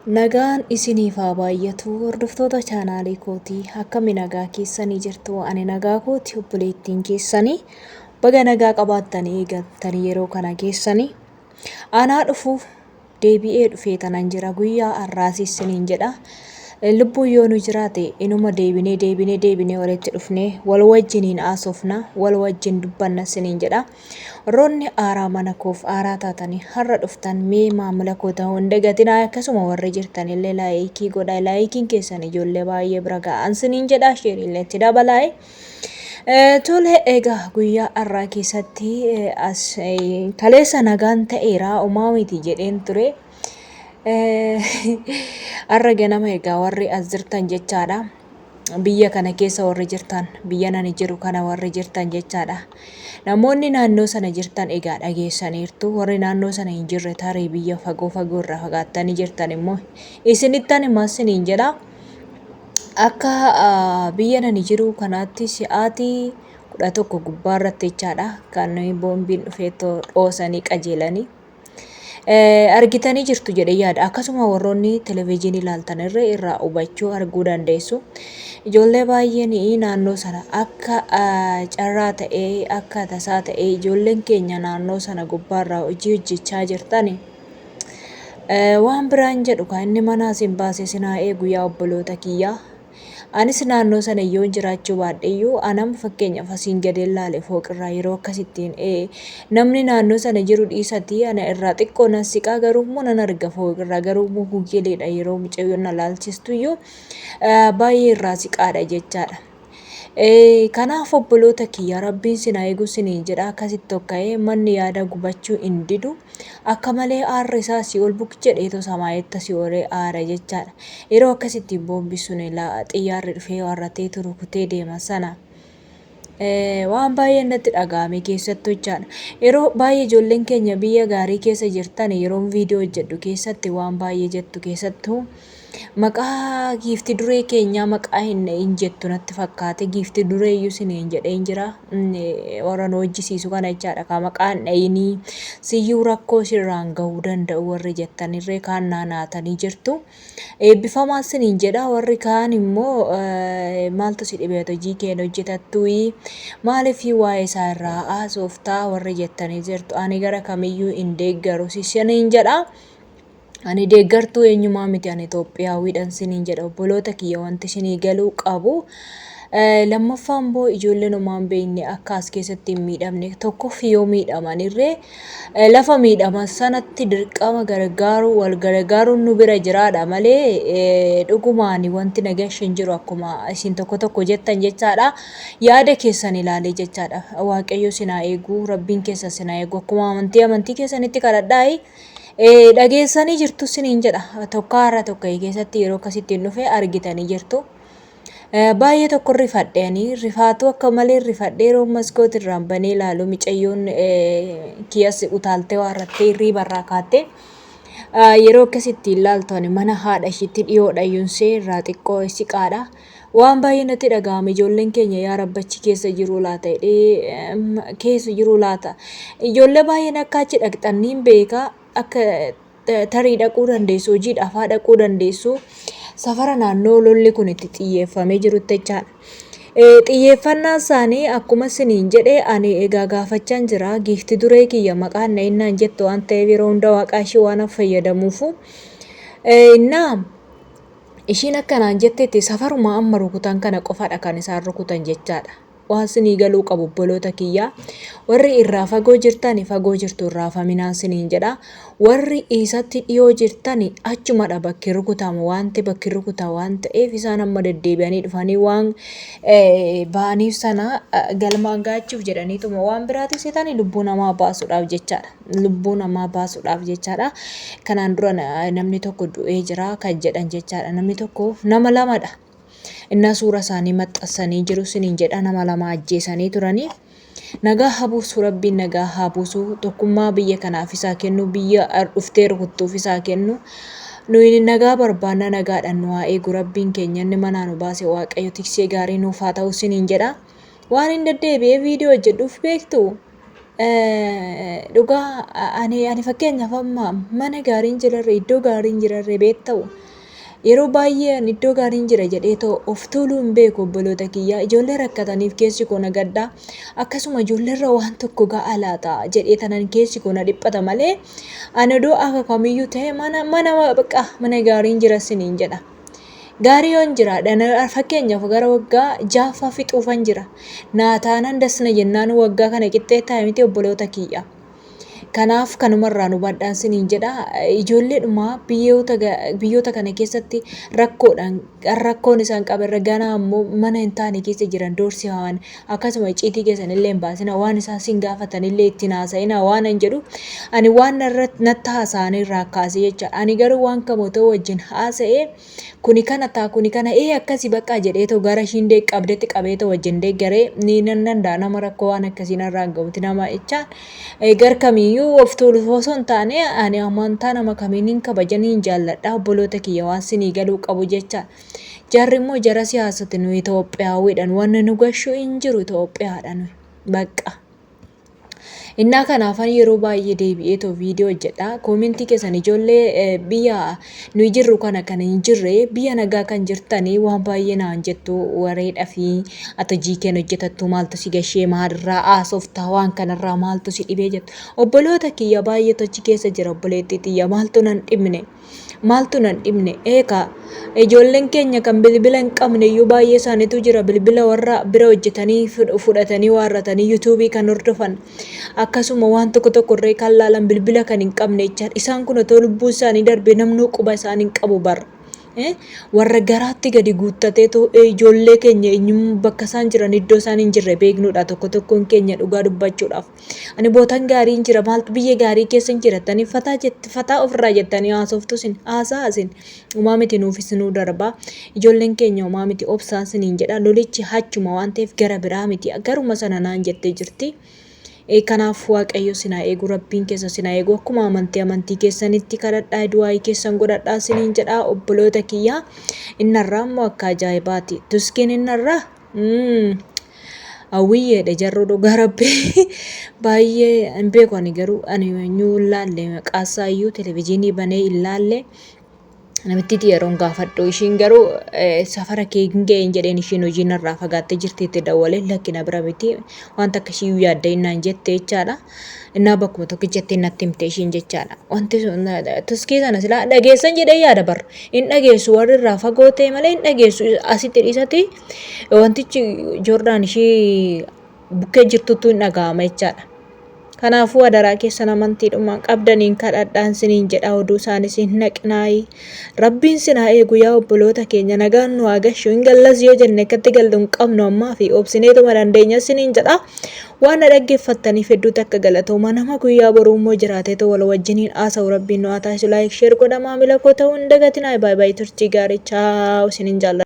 Nagaan isiniif haa baay'atu hordoftoota chaanaalii kootii, akkami nagaa keessanii jirtu? Ani nagaa kooti, obboleettiin keessanii. Baga nagaa qabaattanii eegaltanii yeroo kana keessanii. Anaa dhufuuf deebi'ee dhufee tanan jira guyyaa har'aas isiniin jedha. Lubbuun yoo nu jiraate inuma deebinee deebinee deebinee walitti dhufnee wal wajjiniin haasofna, wal wajjin dubbanna isiniin jedha. Warroonni aaraa mana koof aaraa taatanii har'a dhuftan mee maamila koo ta'uu hin dagatinaa. Akkasuma warri jirtan illee laayikii godhaa, laayikiin keessan ijoollee baay'ee bira ga'an siniin jedha, sheeriillee itti dabalaa. Tole, egaa guyyaa har'aa keessatti as kaleessa nagaan ta'eera, homaa miti jedheen ture. Har'a ganama egaa warri as jirtan jechaadha. Biyya kana keessa warri jirtan, biyya nani jiru kana warri jirtan jechaadha. Namoonni naannoo sana jirtan egaa dhageessaniirtu. Warri naannoo sana hin jirre, tarii biyya fagoo fagoo irraa fagaattanii jirtan immoo isinittan himaa isiniin jedha. Akka biyya nani jiru kanaatti sa'aatii 11 gubbaa irratti jechaadha kan boombiin dhufee dhoosanii qajeelanii. Argitanii jirtu jedhee yaada. Akkasuma warroonni televezyiinii ilaaltan irra irraa hubachuu arguu dandeessu. Ijoollee baay'een naannoo sana akka carraa ta'ee, akka tasaa ta'ee, ijoolleen keenya naannoo sana gubbaarraa hojii hojjechaa jirtani. Waan biraan jedhu kan inni manaa isin baase isin haa eegu yaa obboloota kiyyaa. Anis naannoo sana yoon jiraachuu baadheyyuu, anam fakkeenyaaf asiin gadeen laale fooqirraa yeroo akkasittiin namni naannoo sana jiru dhiisati ana irraa xiqqoo nan siqaa, garuu immoo nan arga fooqirraa, garuu immoo guggeleedha yeroo mucayyoon na laalchistuyyuu baay'ee irraa siqaadha jechaadha. Kanaaf obboloota kiyya, Rabbiin sin haa eegu siniin jedha. Akkasitti tokka'ee manni yaada gubachuu hin didu. Akka malee aarri isaa si ol buk jedheetoo samaayetti si olee aara jechaadha. Yeroo akkasittiin boombi sun xiyyaarri dhufee waarrateetu rukutee deema sana. Waan baay'ee natti dhaga'ame keessattuu jechaadha. Yeroo baay'ee ijoolleen keenya biyya gaarii keessa jirtan yeroon viidiyoo hojjedhu keessatti waan baay'ee jettu, keessattuu maqaa giifti duree keenyaa maqaa hin hin jettu natti fakkaate. Giifti duree iyyuu siniin jedheen jira, warra nu hojjisiisu kana jechaadha. Ka maqaa hin dhayinii siyyuu rakkoo sirraan gahuu danda'u warri jettanirree kaan naanaatanii jirtu. Eebbifamaa siniin jedha. Warri kaan immoo maaltu si dhibee, hojii keen hojjetattuyi, maaliif waa'ee isaa irraa haasoftaa warri jettanii jirtu. Ani gara kamiyyuu hin deeggaru siniin jedha. Ani deeggartuu eenyumaa miti, ani Itoophiyaawwiidhaan siniin jedha obboloota kiyya, wanti isinii galuu qabu. Lammaffaa immoo ijoolleen homaa hin beekne akka as keessatti hin miidhamne, tokkoof yoo miidhamanirree lafa miidhaman sanatti dirqama gargaaruu, wal gargaaruun nu bira jiraadha malee dhugumaan wanti nageessu hin jiru akkuma isin tokko tokko jettan jechaadha. Yaada keessan ilaalee jechaadha. Waaqayyo isin haa eegu, Rabbiin keessa isin haa eegu. Akkuma amantii amantii keessanitti kadhadhaayi. Dhageessanii jirtu siniin jedha. Tokko har'a tokko keessatti yeroo akkasittiin dhufe argitanii jirtu. Baay'ee tokko rifadhe, ani rifaatuu akka malee rifadhe. Yeroo maskoot irraan banee ilaalu micayyoon kiyas utaaltee waarrattee hirriiba irraa kaattee yeroo akkasitti ilaaltu, ani mana haadha ishiitti dhiyoodha iyyuunsee irraa xiqqoo siqaadha. Waan baay'ee natti dhaga'ame, ijoolleen keenya yaa rabbachi keessa jiru laata jedhee, keessa jiru laata. Ijoollee baay'een akka achi dhaqxan niin beeka, akka tarii dhaquu dandeessu, hojiidhaaf haa dhaquu dandeessu, safara naannoo lolli kun itti xiyyeeffamee jirutti jechaadha. Xiyyeeffannaan isaanii akkuma isiniin jedhe, ani egaa gaafachaan jira, giifti duree kiyya maqaan na'innaan jettu waan ta'eef yeroo hunda waaqaa ishee waan fayyadamuufu. Innaa ishiin akkanaan jettetti safaruma amma rukutan kana qofadha kan isaan rukutan jechaadha. Waan sinii galuu qabu obboloota kiyyaa, warri irraa fagoo jirtani fagoo jirtu irraa faminaan siniin jedha. Warri isatti dhiyoo jirtani achumadha bakki rukutamu, wanti bakki rukuta waan ta'eef isaan amma deddeebi'anii dhufanii waan ba'aniif sana galmaan gaachuuf jedhaniituma waan biraatiif seetanii lubbuu namaa baasuudhaaf jechaadha. Lubbuu namaa baasuudhaaf jechaadha. Kanaan dura namni tokko du'ee jira kan jedhan jechaadha. Namni tokko nama lamadha. Innaa suura isaanii maxxansanii jiru siniin jedha, nama lama ajjeesanii turanii. Nagaa haa buusu Rabbiin, nagaa haa buusu, tokkummaa biyya kanaaf isaa kennu, biyya dhuftee rukuttuuf isaa kennu. Nuyi nagaa barbaanna, nagaadhaan nu haa eegu Rabbiin keenya, inni manaa nu baase Waaqayyo tiksee gaarii nuuf haa ta'u siniin jedha. Waan hin deddeebi'ee viidiyoo hojjedhuuf beektu. Dhugaa ani ani fakkeenyaaf amma mana gaariin jirarre iddoo gaariin jirarre beekta'u yeroo baay'ee ani iddoo gaariin jira jedhee too of tuuluu hin beeku obboloota kiyya ijoollee rakkataniif keessi koo na gadda akkasuma ijoolleerra waan tokko ga'a laata jedhee tanan keessi koo na dhiphata malee ani odoo akka kamiyyuu ta'e mana mana baqa mana gaariin jira siniin jedha. Gaarii yoon jiraadhe ana fakkeenyaaf gara waggaa jaaffaa fixuufan jira. Naa taanan das na jennaan waggaa kana qixxee taa'e miti obboloota kiyya. Kanaaf kanumarraan hubadhaan siniin jedha. Ijoolleedhuma biyyoota biyyoota kana keessatti rakkoodhaan rakkoon isaan qabe irra ganaa ammoo mana hin taane keessa jiran doorsifaman akkasuma icciitii keessan illee hin baasina waan isaan sin gaafatan illee ittiin haasa'ina waan an jedhu ani waan narratti natti haasa'an irraa kaasee jecha ani garuu waan kam otoo wajjin haasa'ee kuni kana ta'a kuni kana ee akkasi baqqaa jedhee too gara ishiin dee qabdetti qabee too wajjin deeggaree ni nan danda'a nama rakkoo waan akkasii narraa hin ga'uti nama jechaan gar kamiyyuu of tuulu osoo hin taane ani amantaa nama kamiin hin kabajan hin jaalladha obboloota kiyya waan sinii galuu qabu jecha jarri immoo jara siyaasati nu Itoophiyaawidha wanni nu gashu hin jiru Itoophiyaadha nu baqqa. Innaa kanaafan yeroo baay'ee deebi'ee too viidiyoo hojjedha. Koomentii keessan ijoollee biyya nuyi jirru kana kan hin jirre biyya nagaa kan jirtanii waan baay'ee naan jettu wareedha fi ati hojii keen hojjetattu maaltu si gashee maalirraa haasofta waan kanarraa maaltu si dhibee jettu. Obboloota kiyya baay'eetu achi keessa jira obboleettii tiyya maaltu nan dhibne. Maaltu nan dhibne? Eekaa, ijoolleen keenya kan bilbila hin qabne iyyuu baay'ee isaaniitu jira. Bilbila warra bira hojjetanii fudhatanii waarratanii yuutuubii kan hordofan akkasuma waan tokko tokko irree kan laalan bilbila kan hin qabne jechaadha. Isaan kun otoo lubbuun isaanii darbee namnuu quba isaan hin qabu bar. Warra garaatti gadi guuttateetu ijoollee keenya eenyummaa bakka isaan jiran iddoo isaan hin jirre beeknudha tokko tokkoon keenya dhugaa dubbachuudhaaf. Ani bootan gaariin jira maaltu biyya gaarii keessa hin jirattanii fataa jett fataa ofirraa jettanii haasoftu isin haasaa isin homaa miti nuufis nuu darbaa ijoolleen keenya homaa miti obsaa isiniin jedha lolichi hachuma waan ta'eef gara biraa miti garuma sana naan jettee jirti. Kanaaf Waaqayyo sin haa eegu rabbiin keessa sin haa eegu akkuma amantii amantii keessanitti kadhadhaa du'aayii keessan godhadhaa isiniin jedha obboloota kiyyaa innarraa immoo akka ajaa'ibaati tuskiin innarraa Hawwiyyeedha jarruu dhugaa rabbi baay'ee hin beeku ani garuu ani eenyuu hin laalle maqaasaa iyyuu televizyiinii banee hin laalle namittiitti yeroon gaafadhu ishiin garuu safara kee hin ga'een jedheen ishiin hojii narraa fagaattee jirti itti dawwalee lakki na bira miti wanta akka ishii yaadda innaan jette jechaadha. Innaa bakkuma tokkichatti natti himte ishiin jechaadha. Wanti sun tuskii sana silaa dhageessan jedhee yaada bar. Hin dhageessu warri irraa fagoo ta'e malee hin dhageessu asitti dhiisati wantichi Joordaan ishii bukkee jirtuttuu hin dhaga'ama jechaadha. Kanaafuu adaraa keessan amantiidhuma qabdaniin kadhadhaan siniin jedha oduu isaanis hin naqinaayi. Rabbiin sin haa eegu yaa obboloota keenya nagaan nu haa gashu hin gallas yoo jenne akkatti gallu hin qabnu ammaa fi obsineetuma dandeenya siniin jedha. Waan na dhaggeeffattaniif hedduu takka galatooma. Nama guyyaa boruu immoo jiraateetoo wal wajjiniin haasa'u rabbiin nu haa taasisu. Like share godha maamila koo ta'uu hin dagatinaa. Baay baay turtii gaarii chaaw isinin jaalladha.